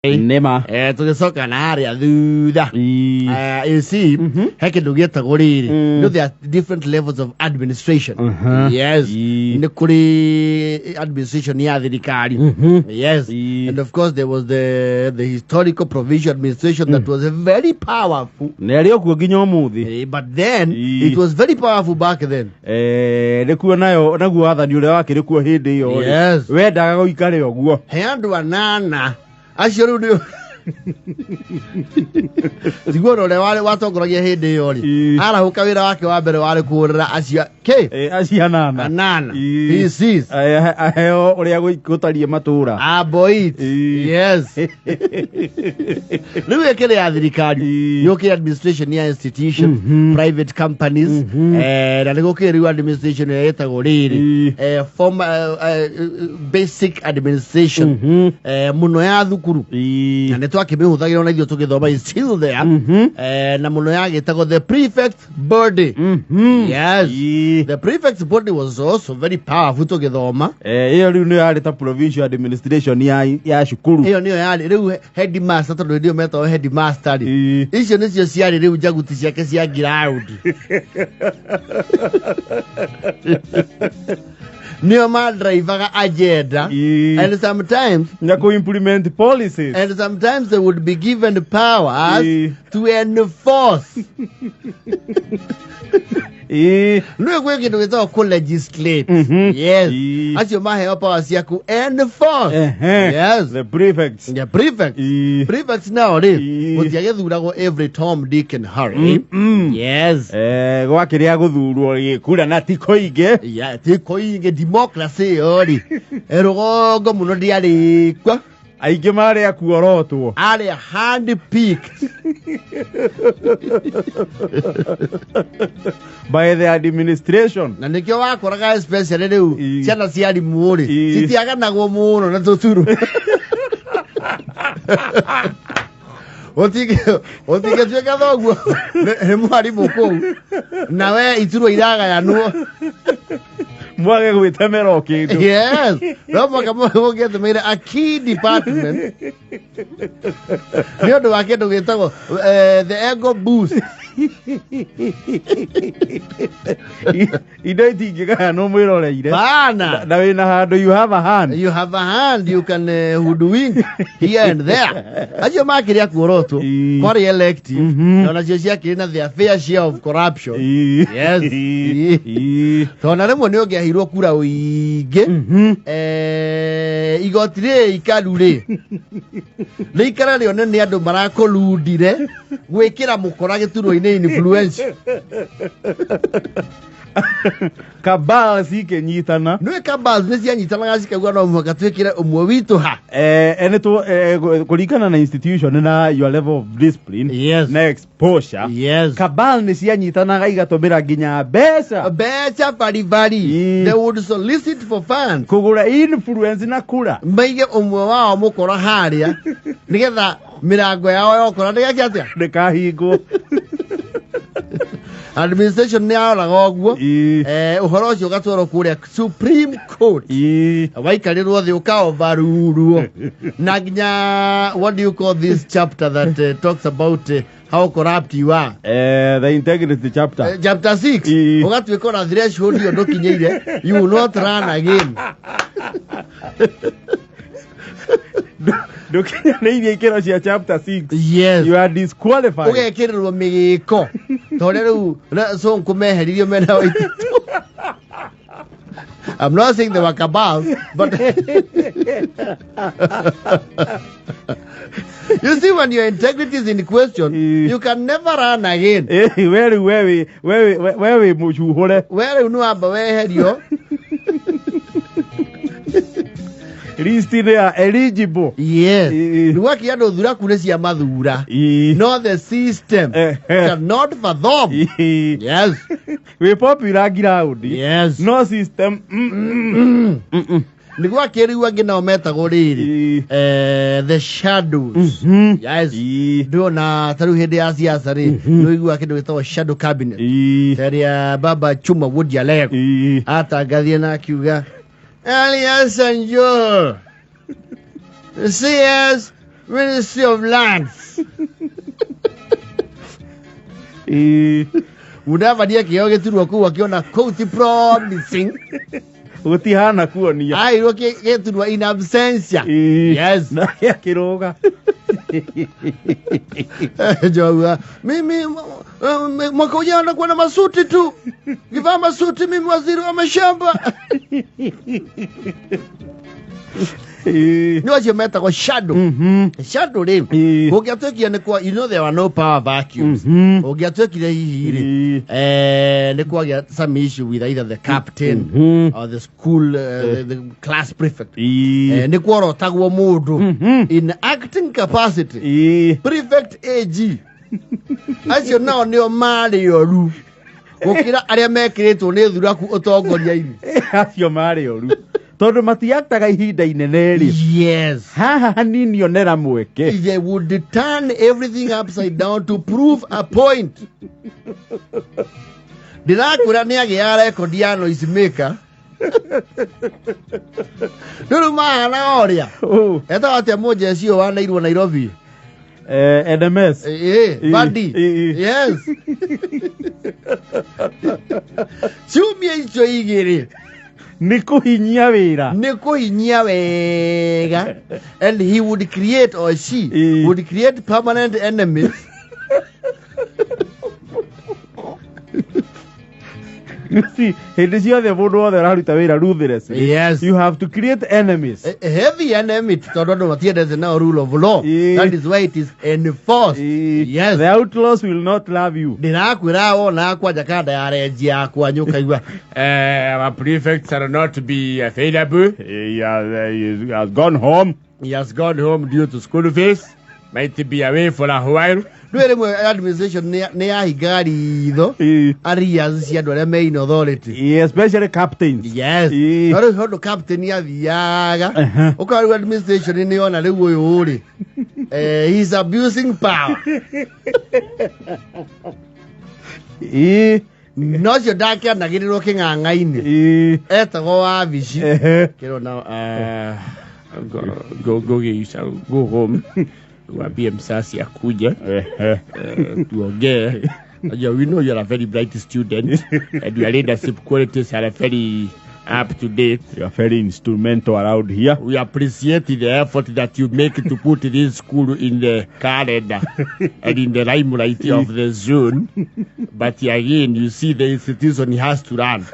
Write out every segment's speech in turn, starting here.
Nĩma. Tũgĩcoka na harĩa thutha. You see, he kĩndũ gĩtagwo rĩrĩ. You know, there are different levels of administration. Yes. Nĩ kũrĩ administration ya thirikari. Yes. And of course there was the historical provincial administration that was very powerful. Nĩ arĩ o kuo nginya ũmũthĩ. But then it was very powerful back then. Nĩkuo nayo naguo wathani ũrĩa wakĩrĩ kuo hĩndĩ ĩyo rĩ, wendaga gũikare ũguo. He andũ anana acio rĩu nĩ tiguo ũrĩa warĩ watongoragia hĩndĩ ĩyo rĩ, arahũka wĩra wake wa mbere warĩ kũhũrĩra acio kĩ. Acio anana. Anana. PCs. Aheo ũrĩa gũtariĩ matũra. Aboit. Yes, rĩu ĩkĩrĩ ya thirikari, nĩ ũkĩrĩ administration ya institution, private companies, na nĩ gũkĩrĩ rĩu administration ĩrĩa ĩtagwo rĩrĩ, formal, basic administration, mũno ya thukuru, na nĩ twakĩmĩhũthagĩra ona ithuĩ tũgĩthoma, is still there, na mũno yagĩtagwo the prefect body. Yes, the prefect body was also very powerful tũgĩthoma. Ĩyo rĩu nĩyo yarĩ ta provincial administration ya cukuru. Ĩyo nĩyo yarĩ rĩu headmaster, tondũ hĩndĩ ĩyo metagwo headmaster rĩ, icio nĩcio ciarĩ rĩu njaguti ciake cia ground, nĩo madraivaga agenda. And sometimes na kũ implement policies. And sometimes they would be given powers to enforce. Nĩwe gwĩ kĩndũ gĩtagwo kũ legislate. Yes. Acio maheo power cia ku enforce. Yes. The prefects. The prefects. Prefects nao rĩ, gũtiagĩthuragwo every Tom, Dick and Harry. Yes. Gwakĩrĩa gũthurwo gĩkura na ti kũingĩ. Yeah, ti kũingĩ. Democracy ĩyo rĩ, rũgongo mũno ndĩarĩ kuo. Aingĩ marĩ akuorotwo. Arĩa hand picked by the administration. Na nĩkĩo wakoraga especially rĩu ciana cia arimũ rĩ, citiaganagwo mũno na tũturu. Ũtingĩtuĩka thoguo nĩ mwarimũ kũu na we iturwa iragayanwo. Mwage gwĩtemera o kĩndũ. Yes, no mũhaka mũngĩatũmĩire a key department nĩ ũndũ wa kĩndũ gĩtagwo the ego boost. Indo itingĩgayanwo mwĩroreire. Bana. Na wĩna handũ, you have a hand. You have a hand, you can hoodwink here and there. Acio makĩrĩ akuorotwo kwarĩ elective, na onacio ciakĩrĩ na their fair share of corruption. Yes, tondũ na rĩmwe nĩ ũngĩaheirwo kura ũingĩ, igoti rĩ ikaru rĩ rĩikara rĩone nĩ andũ marakũrundire gwĩkĩra mũkora gĩturwa-inĩ influence. Cabal cikĩnyitana. Nĩ cabals nĩ cianyitanaga cikauga no mũhaka twĩkĩre ũmwe witũ ha. Nĩ kũringana na institution na your level of discipline na exposure. Cabal nĩ cianyitanaga igatũmĩra nginya mbeca. Mbeca baribari. They would solicit for funds. Kũgũra influence na kura. Maige ũmwe wao mũkora harĩa nĩgetha mĩrango yao yokora ndĩgeke atĩa? Ndĩkahingwo. Administration nĩ yaroraga ũguo. Ũhoro ũcio ũgatwarwo kũrĩa Supreme Court, waikarĩrwo thĩ ũkaovarurwo na nginya, what do you call this chapter that talks about how corrupt you are? The integrity chapter. Chapter 6. Ũgatuĩka ona threshold ĩyo ndũkinyĩire, you will not run again. Ndũkinyanĩirie ikĩro cia chapter 6. Yes. You are disqualified. Ũgekĩrĩrwo mĩgĩko ta ũrĩa rĩu Sonko meheririo mena Waititu. I'm not saying they were cabals, but you see, when your integrity is in question, you can never run again. We rĩu we wĩ mũcuhũre. We rĩu nĩ wamba weherio. List-inĩ ya eligible. Yes. Rĩu akĩ andũ thuraku nĩ cia mathura. No the system cannot fathom. Yes. Wĩ popular ground. Yes. No system. Nĩguo akĩrĩu angĩ nao metagwo rĩrĩ, the shadows. Yes, ndĩrona ta rĩu hĩndĩ ya siasa rĩ, nĩũiguaga kĩndũ gĩtagwo shadow cabinet, ta ĩrĩa baba Chuma Wood Alego atangathire na akiuga Ali Hassan Joho CS. Ministry of Lands. Mudavadi akĩheo gĩturwa kũu akĩona kũu ti promising. Gũtihana kuonia. Aheirwo gĩturwa in absentia. Yes. Na akĩrũga. Joua, mimi mwaka ujao nakuwa na masuti tu, kivaa masuti mimi waziri wa mashamba. Nĩ acio metagwo shadow. Shadow rĩ, ũngĩatuĩkire nĩ kwa, you know there were no power vacuums. Ũngĩatuĩkire hihi rĩ, nĩ kwagĩa some issue with either the captain or the school, the class prefect. Nĩ kworotagwo mũndũ in acting capacity, prefect AG. Acio nao nĩo marĩ oru gũkĩra arĩa mekĩrĩtwo nĩ thuraku ũtongoria-inĩ. Acio marĩ oru tondũ matiaktaga ihinda inene rĩ. Haha hanini onera mweke. They would turn everything upside down to prove a point. Ndĩrakwĩra nĩ agĩaga rekondi ya noise maker. Rĩu mahana ũrĩa etagwo atĩa mũnjeci ũyũ wanairwo Nairobi? NMS. Bandi. Yes, ciumia icio igĩrĩ nĩ kũhinyia wĩra. Nĩ kũhinyia wega, and he would create, or she would create permanent enemies. You see, hĩndĩ ciothe mũndũ wothe ũraruta wĩra ruthless, you have to create enemies. A heavy enemy, tondũ andũ matiendete nao rule of law. That is why it is enforced. Yes. The outlaws will not love you. Ndĩrakwĩra wona kwanja kanda ya renji yakwa nyũkaigua Our prefect shall not be available. He has gone home. He has gone home due to school fees. Might be away for a while. Ndũĩ rĩmwe administration nĩ yahingaga ritho arrears cia andũ arĩa me in authority. Yeah, especially captains. Yes. No rĩu tondũ captain athiaga ũkora rĩu administration nĩ yona rĩu ũyũ rĩ, he is abusing power. No ũcio ndakĩanagĩrĩrwo kĩng'ang'a-inĩ, etagwo wabici kĩrona. Go, go, you shall go home. Waambie msasi akuje, tuongee. Najua we know you're a very bright student and your leadership qualities are very up to date. You are very instrumental around here. We appreciate the effort that you make to put this school in the calendar and in the limelight of the zone. But again, you see, the institution has to run.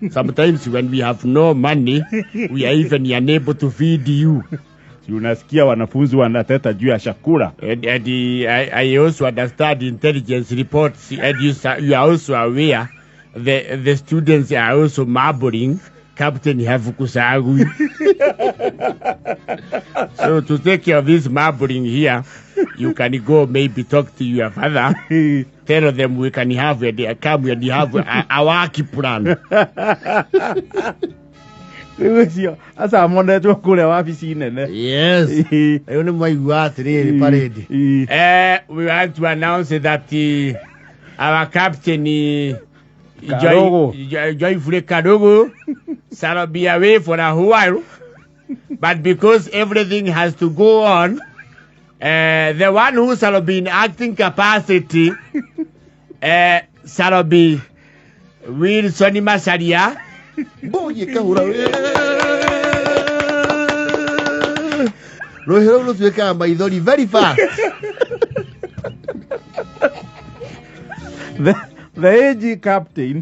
Sometimes when we have no money, we are even unable to feed you. Si unasikia wanafunzi wanateta juu ya chakula. And I also understand intelligence reports, and you are also aware the students are also marbling Captain Hafukusagui. So to take care of this marbling here, you can go maybe talk to your father. Tell them we can have a come and have a work plan. Rĩu ũcio acamonetwo kũrĩa wabici nene. Yes, rĩu nĩ mwaigua atĩrĩrĩ parade. We want to announce that our captain, Karugu. Joyfully Karugu, shall be away for a while. But because everything has to go on, the one who shall be in acting capacity shall be Wilson Masaria. Mbogi kahura rũhĩ rũu rũtuĩkaga maithori very fast. The AG captain.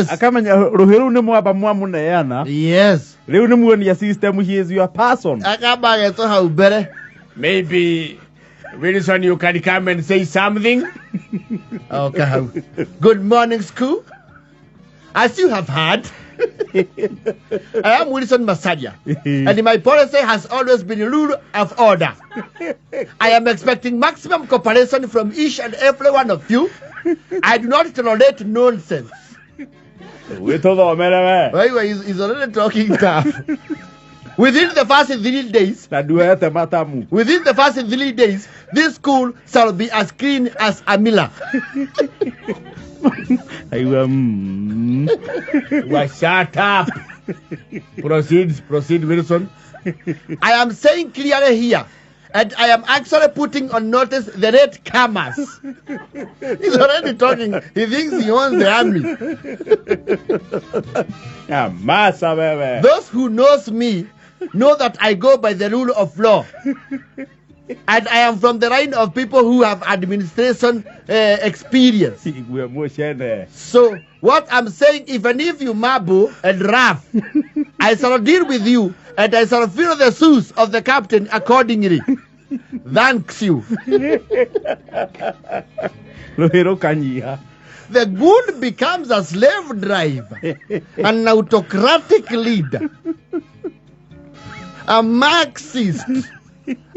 Akamenya rũhĩ rũu nĩ mwamba mwamũneana. Rĩu nĩ muonia system, he is your person. Akamba agetwo hau mbere. Maybe Wilson, you can come and say something. Okay, hau. Good morning, school. As you have heard, I am Wilson Masaria, and my policy has always been rule of order. I am expecting maximum cooperation from each and every one of you. I do not tolerate nonsense. Wĩtũthomere we. Well, he's already talking tough. Within the first 3 days, na nduete matamu. Within the first 3 days, this school shall be as clean as a mirror. Aigua. Well, shut up. Proceed, proceed, Wilson. I am saying clearly here, And I am actually putting on notice the late comers. He's already talking. He thinks he owns the army. Nyamaza wewe. Those who knows me know that I go by the rule of law. And I am from the line of people who have administration experience. Igue mucene. So what I'm saying, even if you mabble and rough, I shall deal with you and I shall fill the shoes of the captain accordingly. Thanks you. Rũhĩ rũkanyiha. The goon becomes a slave driver, an autocratic leader, a Marxist,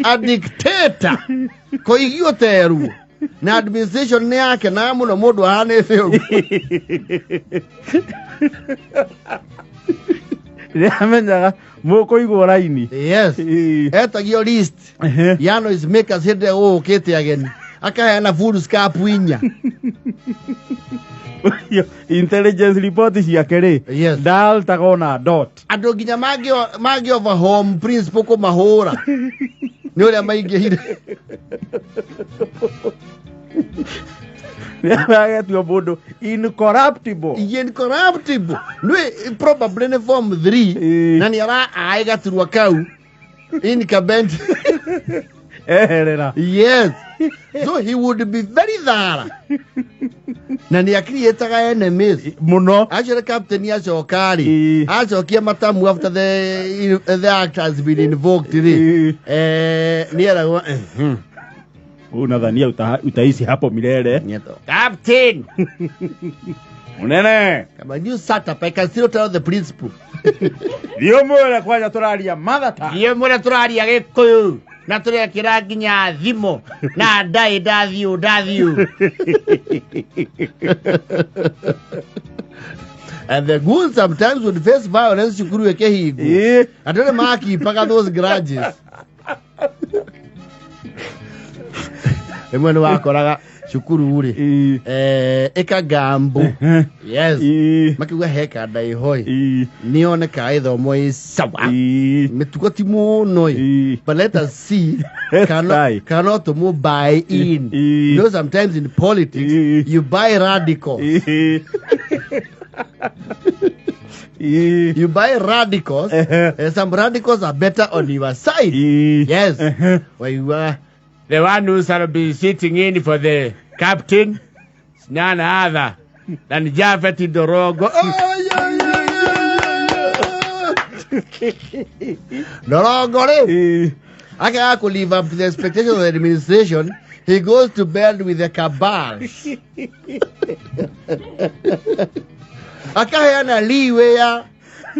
a dictator. Koigio teru. Na administration nĩ yake na mũno mũndũ ahanĩte ũguo. Rĩrĩa amenyaga mũkũigwo raini. Yes. Etagio list ya noise makers hĩndĩ ĩrĩa gũgũkĩte ageni akaheana full scarp inya. Intelligence report ciake rĩ, Yes. ndaltaga ona dot. Andũ nginya mangĩ over home principal kũmahũra nĩ ũrĩa maingĩhire. Agetua mũndũ incorruptible. Incorruptible. Nĩ probably nĩ form 3 Ĩĩ. na nĩ ara aĩ gaturwa kau incumbent. Eherera. Yes. So he would be very thorough. Na nĩ akiriĩtaga enemies. Mũno. Actually captain acoka rĩ, Ĩĩ. acokia matamu after the act has been invoked rĩ, Ĩĩ. nĩ eragwo Unadhania utaishi hapo milele. Captain! Munene. Kama you sat up, I can still tell the principal. Thiĩ ũmwĩre kwanja tũraria mother tongue. Thiĩ mũrĩa tũraria gĩkũyũ na tũrekĩra nginya thimo na ndaĩ ndathiũ ndathiũ. And the goons sometimes would face violence cukuru ĩkĩhingwo. Ĩĩ. Andũ nĩ makipaga those grudges. Rĩmwe nĩ wakoraga cukuru rĩ, Ĩĩ. ĩkagambo. Yes. Ĩĩ. Makiuga he kanda ĩhoi. Ĩĩ. Nĩoneka ĩthomo ĩ sawa. Ĩĩ. Mĩtugo ti mũno ĩ. Ĩĩ. But let us see Let's cannot try. cannot to buy in. Ĩĩ. You know, sometimes in politics Ĩĩ. you buy radicals. Ĩĩ. Ĩĩ. You buy radicals, and some radicals are better on your side. Ĩĩ. Yes. Where you are. The one who shall be sitting in for the captain is none other than Japhet Ndorogo. Oh, yeah, yeah, yeah, yeah. Ndorogo rĩ, Ĩĩ. akaga kũ live up to the expectations of the administration, he goes to bed with the cabal. Akaheana leeway ya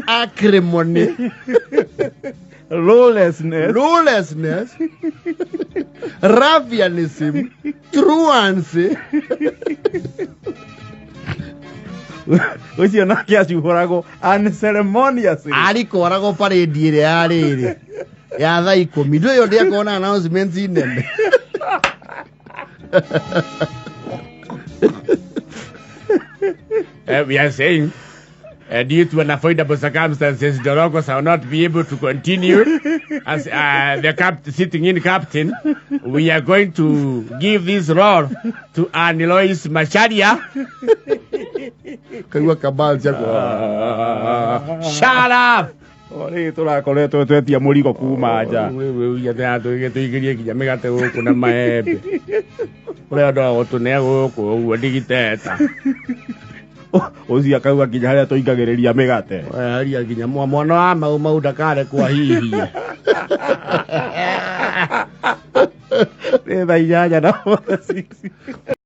acrimony, Lawlessness. lawlessness, ruffianism, truancy. Ũcio nake acuhũragwo unceremoniously. Arikoragwo parade ĩrĩa ya rĩrĩ ya thaa ikũmi ndũ ĩyo ndĩakona announcements nene. We are saying, due to unavoidable circumstances, Ndorogo shall not be able to continue as the sitting in captain. We are going to give this role to Anne Lois Macharia. Kaigua kabal ciakwa. Shut up! O rĩrĩ tũrakoretwo twetia mũrigo kuma nja. Tũigĩrie nginya mĩgate gũkũ na maembe. Ũrĩa ndoga gũtũne gũkũ ũguo ndigiteta. Ũcio akauga nginya harĩa tũingagĩrĩria mĩgate. Aria nginya mwana wa mau mau ndakarekwo ahihie. Nĩ thaa 8:46.